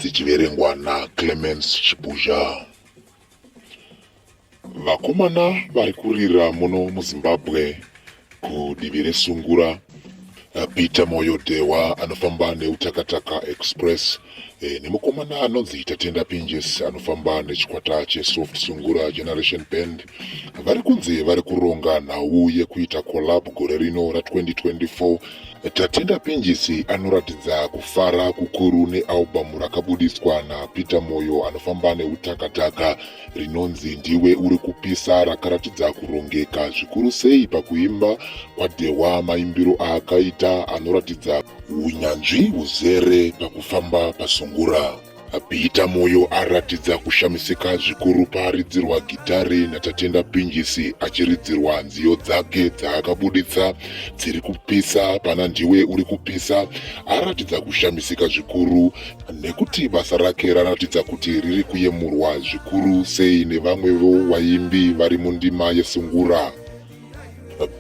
Dzichiverengwa naClemence Chibuzha. Vakomana vari kurira muno muZimbabwe kudivi resungura. Peter Moyo Dehwa anofamba neUtakataka Express nemukomana anonzi Tatenda Pinjisi anofamba nechikwata cheSoft Sungura Generation Band vari kunzi vari kuronga nhau yekuita collab gore rino ra2024. Tatenda Pinjisi anoratidza kufara kukuru nealbum rakabudiswa naPeter Moyo anofamba neutakataka rinonzi Ndiwe Uri Kupisa rakaratidza kurongeka zvikuru sei pakuimba kwaDhewa. Maimbiro aakaita anoratidza unyanzvi huzere pakufamba pasungura. Peter Moyo aratidza kushamisika zvikuru paaridzirwa gitare naTatenda Pinjisi achiridzirwa nziyo dzake dzaakabuditsa dziri kupisa pana Ndiwe Uri Kupisa. Aratidza kushamisika zvikuru nekuti basa rake raratidza kuti riri kuyemurwa zvikuru sei nevamwevo vaimbi vari mundima yesungura.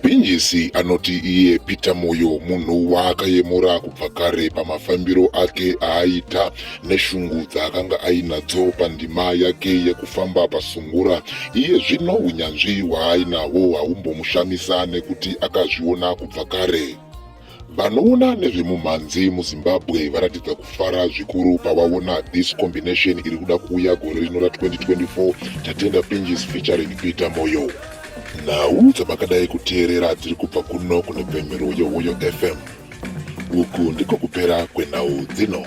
Pinjisi anoti iye Peter Moyo munhu waakayemura kubva kare pamafambiro ake aaita neshungu dzaakanga ainadzo pandima yake yekufamba pasungura. Iye zvino unyanzvi hwaainahwo haumbomushamisa nekuti akazviona kubva kare. Vanoona nezvemumhanzi muZimbabwe varatidza kufara zvikuru pavaona this combination iri kuda kuuya gore rino ra2024, Tatenda Pinjisi featuring Peter Moyo. Nhau dzamakadai kuteerera dziri kubva kuno kune bvemero yeHoyo FM. Uku ndiko kupera kwenhau dzino.